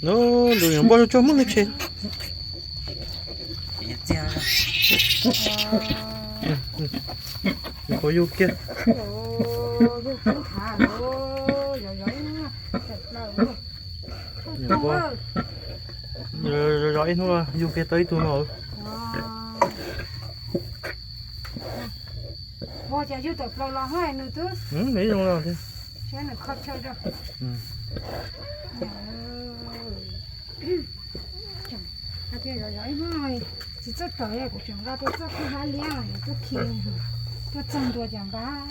No, nws yuav npoj tsuag muaj nws tsev. Qhov yug kiag. Yog ib hnub yug kiag tau ib tug no. Ua cas yug tawm plaws los hais nws twb zoo los thiab. Saib nws kho chaw rau. Hais tias zov zov ib hnub no tsis txawj tawm, kuv tseem nqa tus txoj khaub hlab liab tuaj khi, tuaj txog ntua cas npab.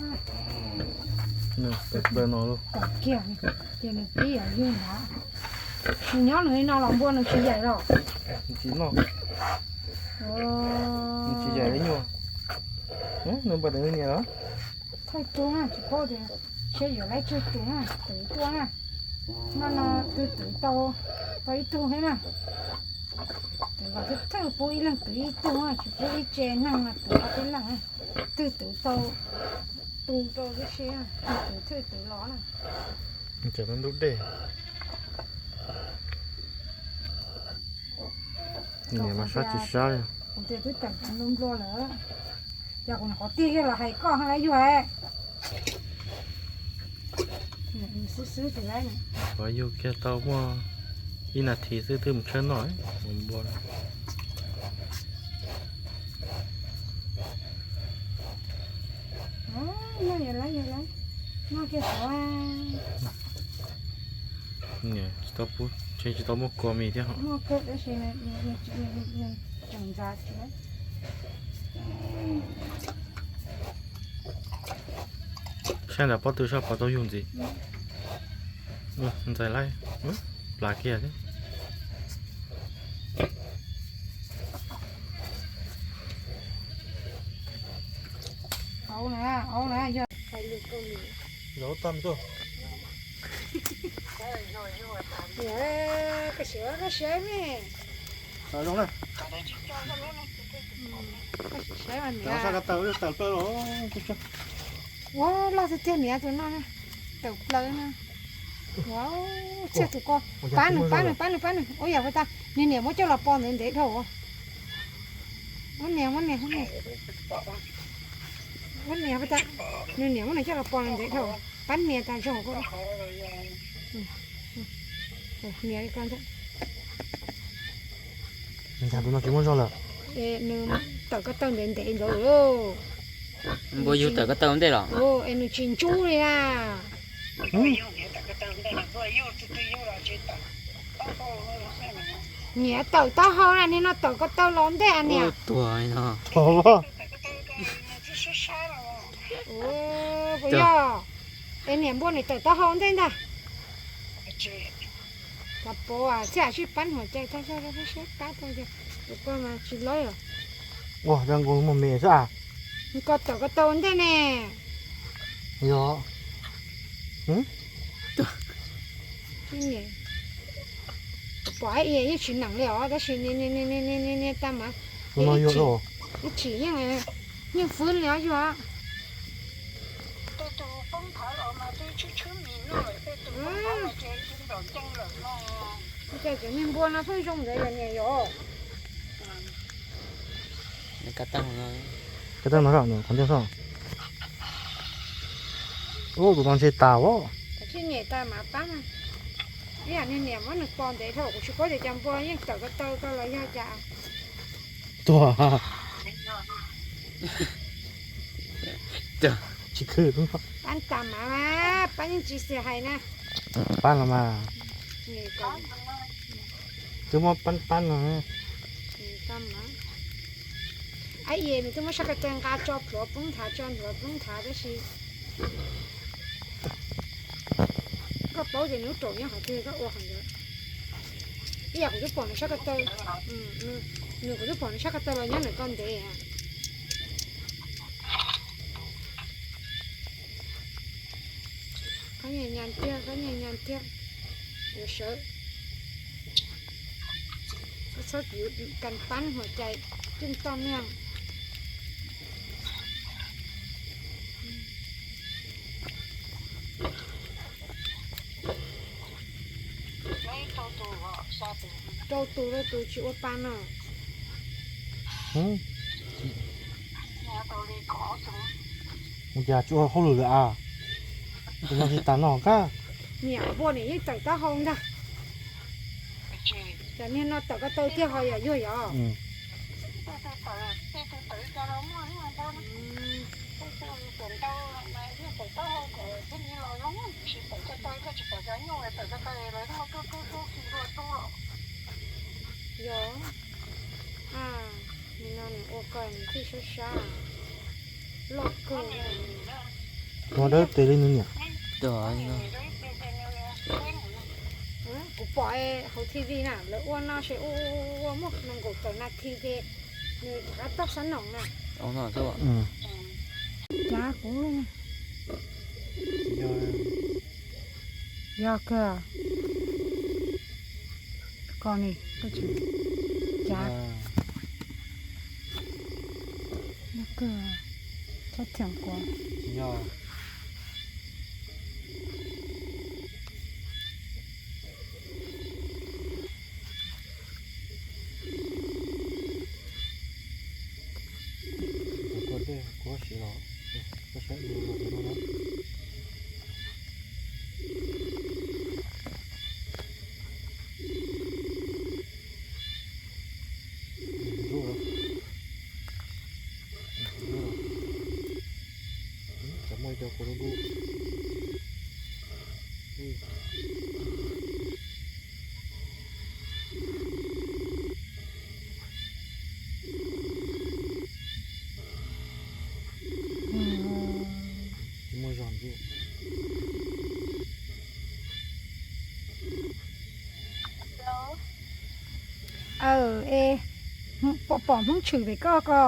Tawm plaws no lauj. Tawm kiag, ces nws pib yog yug ntag. Nws nyob nws li no los npua nws tsis yaim los? Tsis noj. Nws tsis yaim li nyuag. Nws npua tawm niam los. Thawj tug na, tsis paub tias seb yuav laib tsawg tus na, twv tuaj na. Hmo no twb twv tau, tau ib tug thiab na. Twv kom thwj thwj pub ib leeg twv ib tug, tsis pub ib tse neeg no twv ob peb leeg. Twb twv tau, tu rau tib si, twv thwj twv los na. Cov ntub dej. Niam mas sab tsis sab li. Kuv tias twb tawm cov nplua nplua lawm, yog kuv nyuam qhuav tig kiag los hais koj ho lawv yuag. Xwb xwb ces lawv. Qhov yug kiag tau muaj ib nas this xwb twb mus tshawb noj mus npua. Yog lawv, yog lawv, noj kiag xov. Tsis tau pub, tsis tau muaj kua mis thiab. Muaj kua tab sis tseem ntxav thiab. Saib ntawm pob tw saib puas tau yug ntxiv. Ntxais laib, plas kiag thiab. Zaum tag tuaj. Koj siav, koj siav me. Zoo na. Koj siav mas niam. Sab ko taw tawm plaws los. Ua loj tiag tiag niam tus no na. Tawm plaws na. Ua txiaj tus ko. Pab nws, pab nws, pab nws, pab nws. Ua yam ua tas nws niam muab coj los pos ntev ntev dhau. Muab niam, muab niam, muab niam. Muab niam, nws niam muab nws coj los pos ntev dhau. Pab niam tas zog ko. Niam li ko ntag. Tus no tsis muaj zog lawm. Nws tawm ko taw ntev ntev ntawd. Npua yug tawm ko taw ntej los? Es nws tsis ntsub li na. Niam tawm taub hau na, niag no tawm ko taw los ntej niam. Tuag no. Puas yog? Es niam npua nws tawm taub hau ntej ntag. Tsis pab, thiaj sib pab huam cai tag zog, pab tau ces tus ko mas tsis laib os. Ua, zoo nkaus muaj me xwb. Nws ko tawm ko taw ntej ne. Yog. Pom ib yeej tsis neem li os, tab sis niag tag mas ib tsim yeej fwb li os yog. Cov niag npua no pheej zoo ntawd yog niam yog. Tus no ntshe tas os. Ib yam niag niam muab nws pos ntev dhau, kuv tsis paub tias cov npua yeej tawm ko taw ko los yog cas. Tuag. Tsis khwv. Pab tas mas, pab yeej tsis xis hais na. Pab los mas. Twb muab pab pab no. Ab, nws twb muab sab ko taw nqa tso plhuav poob nthav, tso nthuav poob nthav tab sis koj paub tias nws lub raum nyob qhov twg koj ua qhov ntawd. Ib yam kuv twb pom nws sab ko taw, nws kuv twb pom nws sab ko taw los nyob nws ko ntev. Qab nyas nyas tiag, qab nyas nyas tiag. Yuav sawv, txhob txhob kwv, kas pab huam cai, coj toj niag. Rau tus rau tus tsis ua pa no. Mus cas tsis ua hauj lwm lawm a? Tus no tsis tas no kab. Niam npua niam yeej tawm taub hau ntag. Cov niag no tawm ko taw tiag ho yom, yuag yom. Yog, nim no nws ua ko nws thiaj sab sab. Loj kawg. Ua dawb tes li nws niam. Kuv pom hauv T V na, lawv ua no ces ua ua ua muaj nees nkaum tawm nas this ces nws rov qab toj sab noom na. Cas kuv yog kawg. Koj ni, koj tsis cas. Yog kawg, txhob thiam kuv. Cov muaj cov kuv lub lub. Tsis muaj zog ntsuj. Aw, es pom Hmoob Tshwm pem koj ko.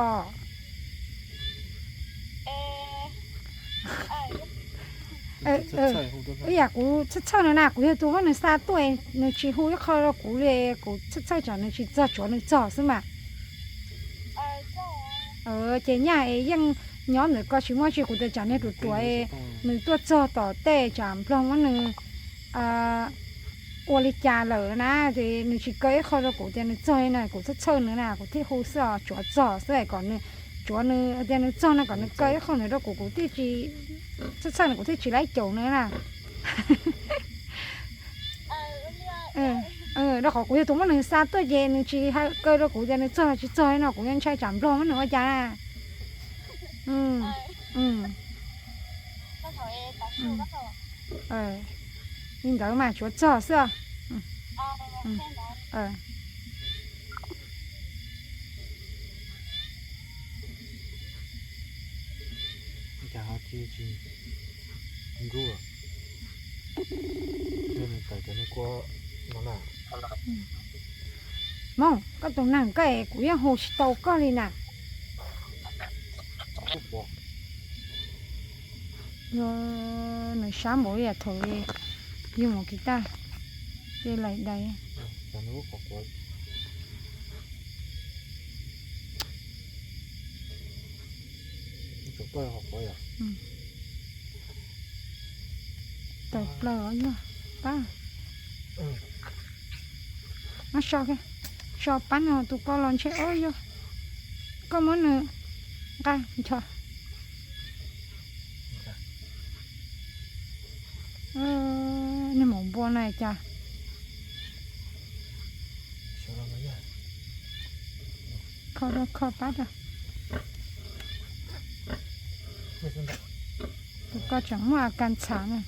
Ib yam kuv txhawj txhawj nws na, kuv yog tus muab nws xa tuaj, nws tsis hu ib qho rau kuv li, kuv txhawj txhawj tsam nws tsis txog, tsuav nws txog xwb mas. Ces nyaj es yeej nyob ntawm ko tsis muaj tsi, kuv tias tsam niag ruam ruam es nws tuaj txog tom tej tsam nplog muab nws ua li cas lawm na, ces nws tsis kaw ib qho rau kuv tias nws txog li na, kuv txhawj txhawj nws na, kuv thiaj hu xwb os, tsuav txog xwb es kom nws, tsuav nws tias nws txog no kom nws kaw ib qho ntawd rau kuv, kuv thiaj tsis txhawj txhawj nws, kuv thiaj tsis laib caum nws na. Rau qhov kuv yog tus muab nws xa tuaj ces nws tsis kaw rau kuv tias nws txog tsis txog li no, kuv yeej ntshai tsam nplog muab nws ua cas na. Li ntawd mas tsuav txog xwb. Cas ho tsis nruj, nws tawm cov niag kua no na. Mog, koj tus neeg koj es kuv yeej hu tsis tau koj li na. Yog nws sab npaum li yam thaum yus mus kiv taj, tej laim dais. Tawm plaws os yog pab. Muab so, so pab no tus ko los ntshe, o yog koj muab nws nqa ncho. Niag maum npua no cas kho rau kho pab rau. Tus ko tseem muaj a kas ntxham na.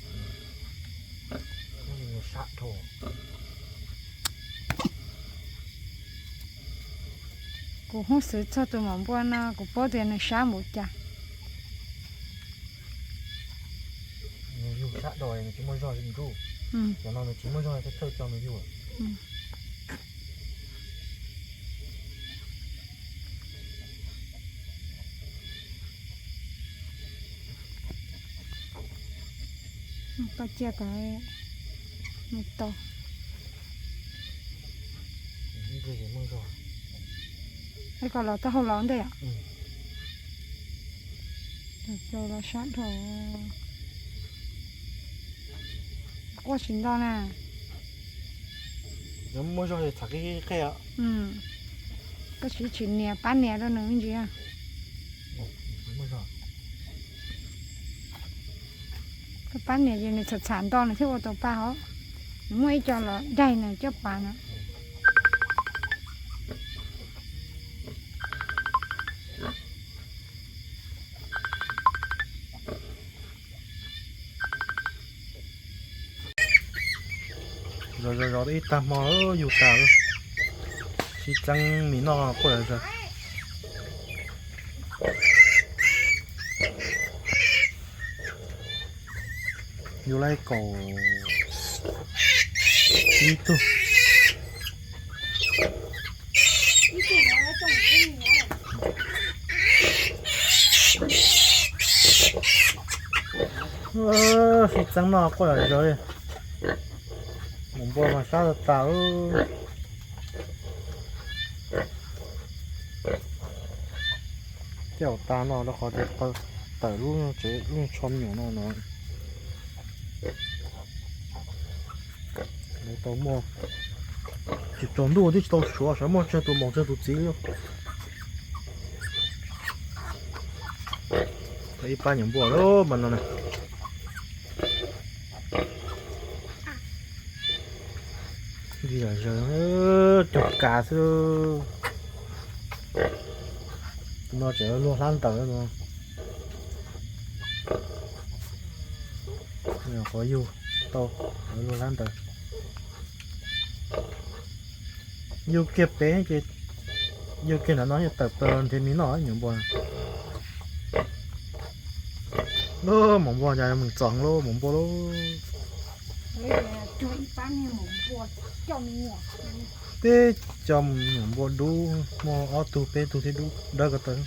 Kuv hnub xwb txog tus maum npua no kuv paub tias nws sab npaum cas. Nws yug sab dos nws tsis muaj zog nruj. Cov no nws tsis muaj zog thiaj thawj coj nws yug. Koj cia kom nws tau. Es kom los taub hau los ntej yom. Los sab dhau. Quaj tsis nto na. Muaj zog txhav qib qej os. Koj siv tshwm nias pab nias rau nws me ntsis. Koj pab nias ces nws txham txham nto nws thiaj ua tau pa hov. Nws muaj ib co los daig nws coj pas no. Zov zov zov ib tag hmo yug tas lawm. Sib txeeb mis noj quaj zom zaws. Yug lawm kaum ib tug. Sib txeeb noj quaj zom zaws li. Maum npua mas sab tas tas. Coj tas no rau qhov tias tawm lub tsev lub tsho me nyuam no no. Lawv tau muaj, tsis tsaus ntuj twb tsis tau suav, xyov muaj tsawg tus maum tsawg tus txiv li. Ib pab nyuam npua lawm mas no na. Ntxim zom zaws, cog kav xwb. Tus no tseem luag hlab ntaws no. Qhov yug tau luag hlab ntaws. Yug kiag pem ces, yug kiag nram no tawm plaws los nrhiav mis noj nyuam npua. Lub maum npua cas mus txog lub maum npua lub. Teb co nyuam npua dub muaj ob tug peb tug thiab dub dawb ko taw.